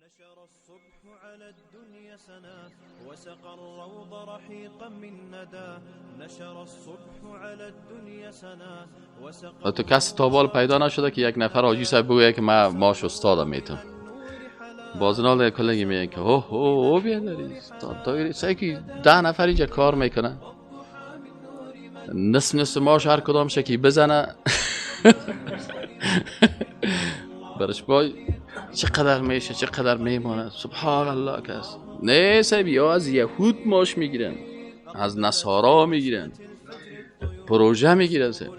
نشر الصبح على الدنيا سنا وسقى الروض رحيقا من ندى نشر الصبح على الدنيا سنا وسقى تو کسی تا بال پیدا نشده که یک نفر حاجی صاحب بگوید که من ماش استادم میتم. باز اینا کلگی میگن که هو هو هو بیادری تا سعی که 10 نفر اینجا کار میکنن، نصف نصف ماش هر کدام شکی بزنه برش بای چقدر میشه، چقدر میمانه. سبحان الله. کس نه صاحب، یا از یهود ماش میگیرن، از نصارا میگیرن، پروژه میگیرن صاحب.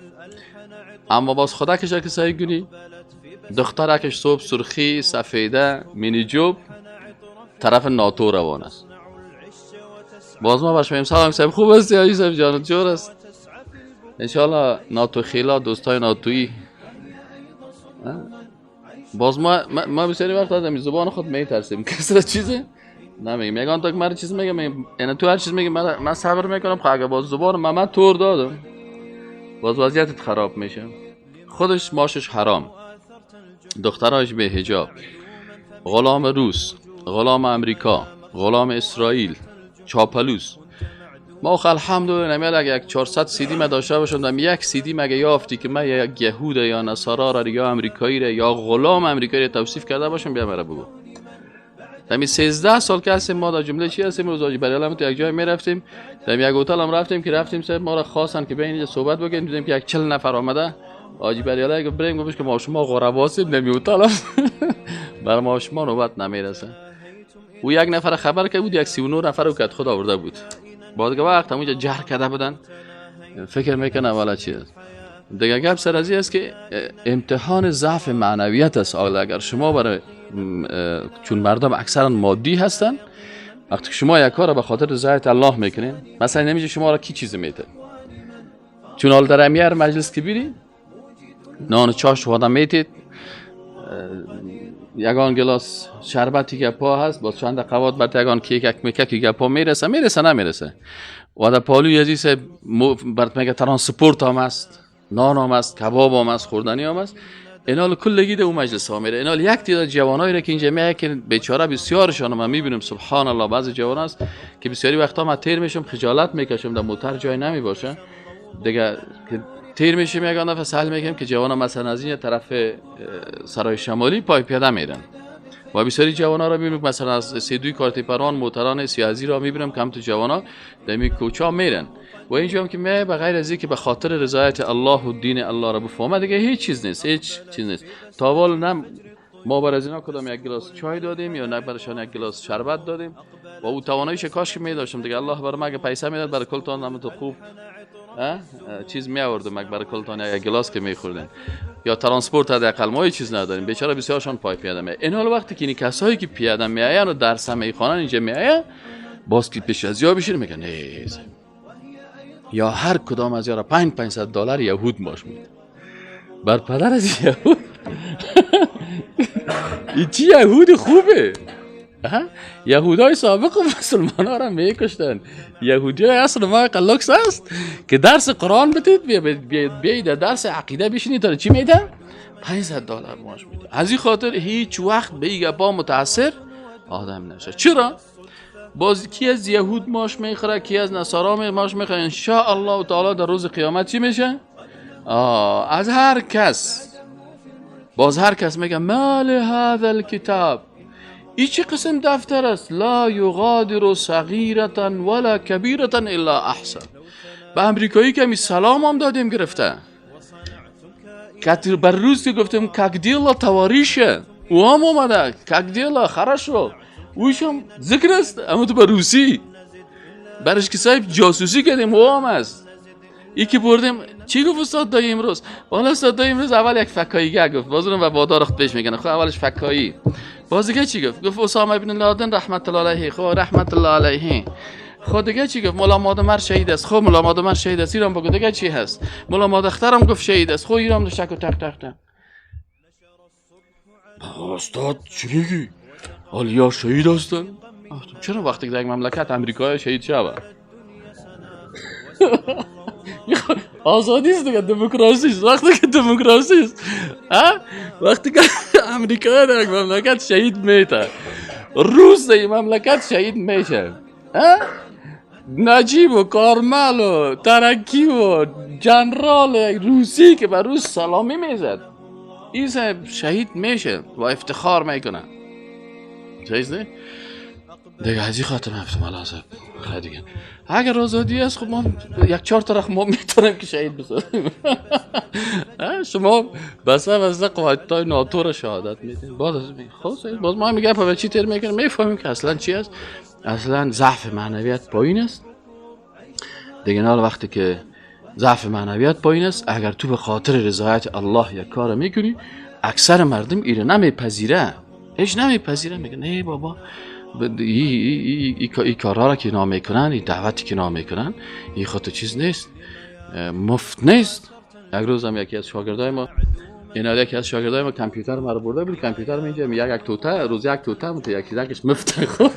اما باز خدا کشه که سعی کنی دخترکش صبح سرخی سفیده مینی جوب طرف ناتو روان است. باز ما باش میگیم سلام صاحب، خوب است یا صاحب جان جور است؟ انشالله ناتو خیلا دوستای ناتویی. باز ما بسیاری وقت از زبان خود میترسیم، کسی را چیزی نمیگیم. یگان تا که مرا چیز میگم، یعنی تو هر چیز میگی من صبر میکنم. خب اگه باز زبان من تور دادم باز وضعیتت خراب میشه. خودش ماشش حرام، دخترایش به حجاب، غلام روس، غلام امریکا، غلام اسرائیل، چاپلوس. ما خب الحمدلله نمیاد اگه یک 400 سیدی ما داشته باشم، دم یک سیدی مگه یافتی که من یک یهود یا نصارا را یا امریکایی را یا غلام امریکایی را توصیف کرده باشم، بیا مرا بگو. دمی 13 سال که هستیم ما در جمله چی هستیم؟ روز حاجی بریال تو یک جای میرفتیم، دم یک هتل هم رفتیم که رفتیم صاحب ما را خواستن که بین اینجا صحبت بکنیم، دیدیم که یک 40 نفر آمده. حاجی بریال گفت بریم، گفتش که ما شما غرباسیم نمی هتل بر ما شما نوبت نمیرسه. او یک نفر خبر که بود، یک 39 نفر او که خود آورده بود. بعد که وقت همونجا جهر کرده بودن، فکر میکنه والا چی است. دیگه گپ سر از این است که امتحان ضعف معنویت است. اگر شما برای چون مردم اکثرا مادی هستن، وقتی که شما یک کار را به خاطر رضایت الله میکنین، مثلا نمیشه شما را کی چیز میده، چون حال در امیر مجلس که بیری نان چاش وادم میتید، یگان گلاس شربتی گپا هست، با چند قوات بعد یگان کیک میکک گپا میرسه، میرسه نمیرسه. و در پالوی عزیز برات میگه ترانسپورت هم است، نان هم است، کباب هم است، خوردنی هم است. اینال کلگی ده اون مجلس ها میره. اینال یک تعداد جوانایی را که اینجا میاد که بیچاره بسیارشان من میبینم، سبحان الله، بعضی جوان است که بسیاری وقتا من تیر میشم خجالت میکشم، در موتر جای نمیباشه دیگه، که تیر میشیم یگان دفعه سهل میگیم که جوان مثلا از این طرف سرای شمالی پای پیاده میرن. و بسیاری جوانا را میبینم مثلا از سیدوی کارت پروان موتران سیازی را میبینم که هم تو جوانا در می کوچا میرن. و اینجا هم که می به غیر از اینکه به خاطر رضایت الله و دین الله را بفهمه دیگه هیچ چیز نیست، هیچ چیز نیست. تا حال نه ما بر از اینا کدام یک گلاس چای دادیم یا نه برشان یک گلاس شربت دادیم. و او تواناییش کاش که می داشتم دیگه، الله بر ما اگه پیسه میداد برای کلتان هم تو خوب چیز می آوردم، اگه برای کلتان یک گلاس که می خوردن یا ترانسپورت حداقل ما هیچ چیز نداریم. بیچاره بسیارشان پای پیاده می. این حال وقتی که این کسایی که پیاده میآیند و درس میخوانن اینجا میآیند، باز که پیش از یا بشین میگن نه، یا هر کدام از یارا $500 یهود ماش میده بر پدر از یهود. این چی یهود خوبه؟ یهودای سابق مسلمان ها را میکشتن. یهودی های اصل ما لکس است که درس قرآن بدید، بیاید درس عقیده بشینید تا چی میده؟ $500 ماش میده. از این خاطر هیچ وقت به این گپا متاثر آدم نشه. چرا؟ باز کی از یهود ماش میخوره، کی از نصارا ماش میخوره، ان شاء الله تعالی در روز قیامت چی میشه؟ از هر کس، باز هر کس میگه ما لهذا الکتاب، این چه قسم دفتر است؟ لا یغادر صغیرة ولا کبیرة الا احصا. به امریکایی که می سلام هم دادیم گرفته، بر روز که گفتیم как дела товарищи، او هم اومده как дела хорошо، اوش هم ذکر است، اما تو به روسی برش که صاحب جاسوسی کردیم او هم است. ای که بردیم چی گفت استاد دایی امروز؟ والا استاد دایی امروز اول یک فکایی گفت، باز اونم و بادار پیش میکنه. خب اولش فکایی، باز دیگه چی گفت؟ گفت اسامه بن لادن رحمت الله علیه. خب رحمت الله علیه. خب دیگه چی گفت؟ مولا مادمر شهید است. خب مولا مادمر شهید است، ایران بگو دیگه چی هست؟ مولا مادخترم گفت شهید است. خب ایران دشک و تق تق تق. استاد چی میگی؟ حالا شهید هستن؟ چرا وقتی که در مملکت امریکای شهید شود؟ آزادی است دیگه، دموکراسی است. وقتی که دموکراسی است، وقتی که امریکا در یک مملکت شهید میته، روس در مملکت شهید میشه. نجیب و کارمل و ترکی و جنرال روسی که بر روس سلامی میزد، این شهید میشه و افتخار میکنه. چیز نه دیگه از این خاطر من افتمال صاحب خیلی دیگه اگر آزادی است خب ما یک چهار طرف ما میتونیم که شهید بسازیم. شما بسه بسه قوتای ناتو را شهادت میدین. باز خب باز ما میگه پا چی تر میکنیم، میفهمیم که اصلا چی است. اصلا ضعف معنویت پایین است دیگه. نه وقتی که ضعف معنویت پایین است، اگر تو به خاطر رضایت الله یک کار میکنی، اکثر مردم ایره نمیپذیره، هیچ نمیپذیره. میگه نه بابا ای کارها را که نمیکنن، این دعوتی که نمیکنن، این خود چیز نیست، مفت نیست. یک روز هم یکی از شاگردای ما، اینا یکی از شاگردای ما کامپیوتر ما رو برده بود، کامپیوتر اینجا یک توته روز یک توته مت یکی یکش مفت خود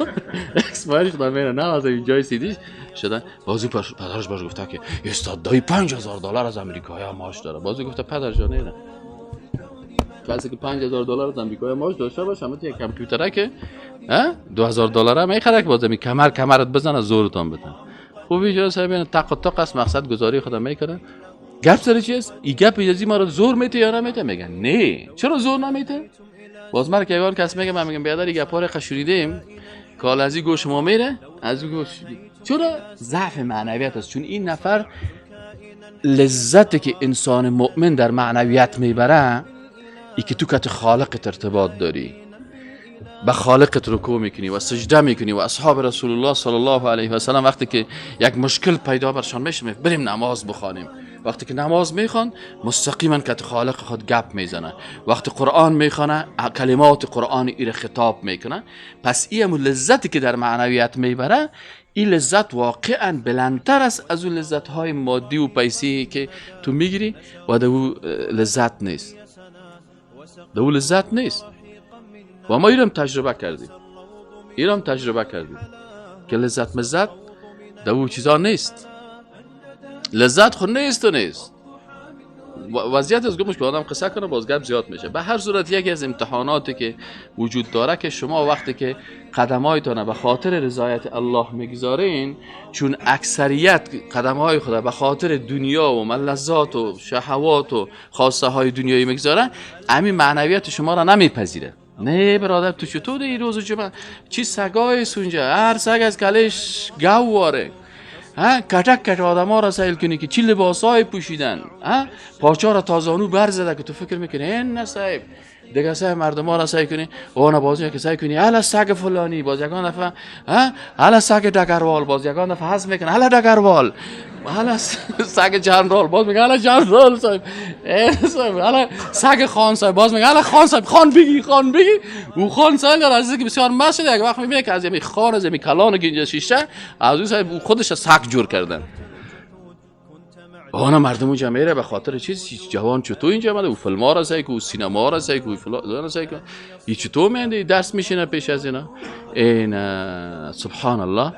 expire شده، میره نه از اینجای سیدیش شده. بازو پدرش باش گفته که استاد دای $5000 از امریکایا ماش داره. بازو گفته پدر جان نه کسی که $5000 از امریکایا ماش داشته باشه، اما یک کامپیوتره که $2000 میخره که بازم کمر کمرت بزنه زورتان بتن. خوب اینجا صاحب تق و تق است، مقصد گذاری خودم میکنه. گپ سر چیست؟ این گپ اجازی ما رو زور میته یا نمیته؟ میگن نه. چرا زور نمیته؟ باز مرا که یگان کس میگه، من میگم بیادر این گپا رو خشوریدیم که حالا از این گوش ما میره از این گوش. چرا؟ ضعف معنویت است. چون این نفر لذتی که انسان مؤمن در معنویت میبره، ای که تو کت خالقت ارتباط داری، به خالقت رکوع میکنی و سجده میکنی. و اصحاب رسول الله صلی الله علیه و سلم وقتی که یک مشکل پیدا برشان میشه، بریم نماز بخوانیم. وقتی که نماز میخوان مستقیما کت خالق خود گپ میزنه. وقتی قرآن میخوانه کلمات قرآن ایره خطاب میکنه. پس این لذتی که در معنویت میبره، این لذت واقعا بلندتر است از اون لذت های مادی و پیسی که تو میگیری و دو لذت نیست، دو لذت نیست. و ما ایرم تجربه کردیم، ایرم تجربه کردیم که لذت مزد دو چیزا نیست. لذت خود نیست و نیست. وضعیت از گمش که آدم قصه کنه باز گپ زیاد میشه. به هر صورت یکی از امتحاناتی که وجود داره که شما وقتی که قدمایتان به خاطر رضایت الله میگذارین، چون اکثریت قدمهای خود به خاطر دنیا و ملذات و شهوات و خواسته های دنیایی میگذارن، همین معنویت شما را نمیپذیره. نه برادر تو چطور این روز جمعه چی سگای سونجا، هر سگ از کلش گواره، ها کتک کت آدم ها را سیل کنی که چی لباس های پوشیدن، ها پاچا را تازانو برزده که تو فکر میکنی این نه صاحب دیگه صاحب مردم ها را سیل کنی و بازی که سیل کنی الا سگ فلانی، باز یگان دفعه ها الا سگ دگروال، باز یگان دفعه حس میکنه الا دگروال، الا سگ جنرال، باز میگه الا جنرال صاحب، صاحب الا سگ خان صاحب، باز میگه الا خان صاحب، خان بگی خان بگی. او خان صاحب از که بسیار مست شده، یک وقت میبینه که از یمی خان از یمی کلان که اینجا شیشته از اون صاحب خودش سگ جور کردن. آنها مردم اونجا میره به خاطر چیز جوان چطور اینجا آمده، او فیلم ها را سعی کو، سینما را سعی کو، فلان را سعی کو، ای چطور میانده درس میشینه پیش از اینا. این سبحان الله.